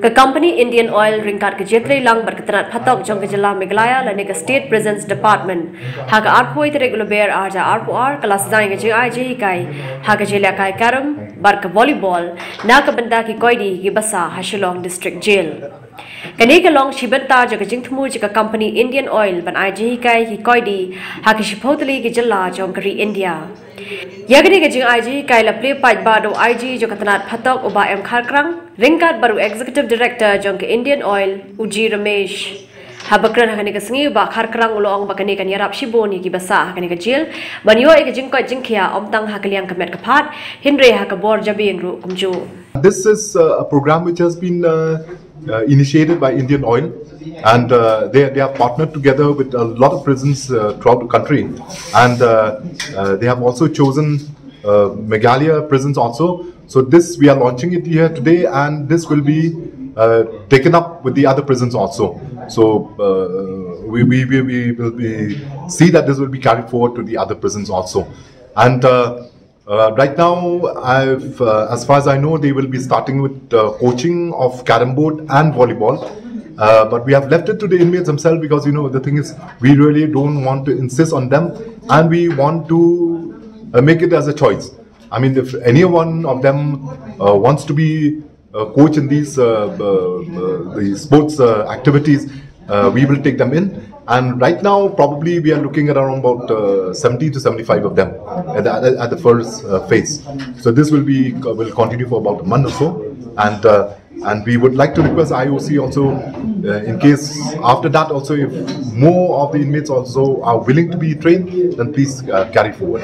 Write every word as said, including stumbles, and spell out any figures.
Ka company Indian Oil ryngkat ka jingïatreilang bad ka tnat phatok jong ka jylla Meghalaya lane ka State Prisons Department, ha ka arphew tarik u Lber arhajar arphew ar, ka la sdang ïa ka jingai jinghikai ha ka jingïalehkai carrom bad ka volleyball na ka bynta ki koidi kiba sah ha Shillong District Jail. Kane ka long shi bynta jong ka jingthmu jong ka company Indian Oil ban ai jinghikai ki koidi ha ki shiphew tylli ki jylla jong ka ri India. Ïa kane ka jingai jinghikai la plie paidbah da u I G jong ka tnat phatok u Bah M Kharkrang ryngkat bad u Executive Director jong ka Indian Oil, u G Ramesh. Haba kren ha kane ka sngi, u Bah Kharkrang u la ong ba kane kan ïarap shibun ïa kiba sah ha kane ka jail ban ïoh ïa ka jingkoit jingkhiah ym tang ha ka liang ka met ka phad, hynrei ha ka bor jabieng ruh kumjuh. This is uh, a program which has been uh, uh, initiated by Indian Oil, and uh, they, they have partnered together with a lot of prisons uh, throughout the country, and uh, uh, they have also chosen uh, Meghalaya prisons also. So this, we are launching it here today, and this will be uh, taken up with the other prisons also. So uh, we, we, we, we will be see that this will be carried forward to the other prisons also. And uh, uh, right now, I've, uh, as far as I know, they will be starting with uh, coaching of carrom board and volleyball. Uh, but we have left it to the inmates themselves, because you know the thing is, we really don't want to insist on them, and we want to uh, make it as a choice. I mean, if any one of them uh, wants to be uh, coach in these uh, uh, uh, the sports uh, activities, uh, we will take them in. And right now, probably we are looking at around about uh, seventy to seventy-five of them at the, at the first uh, phase. So this will be will continue for about a month or so, and uh, and we would like to request I O C also, uh, in case after that also, if more of the inmates also are willing to be trained, then please uh, carry forward.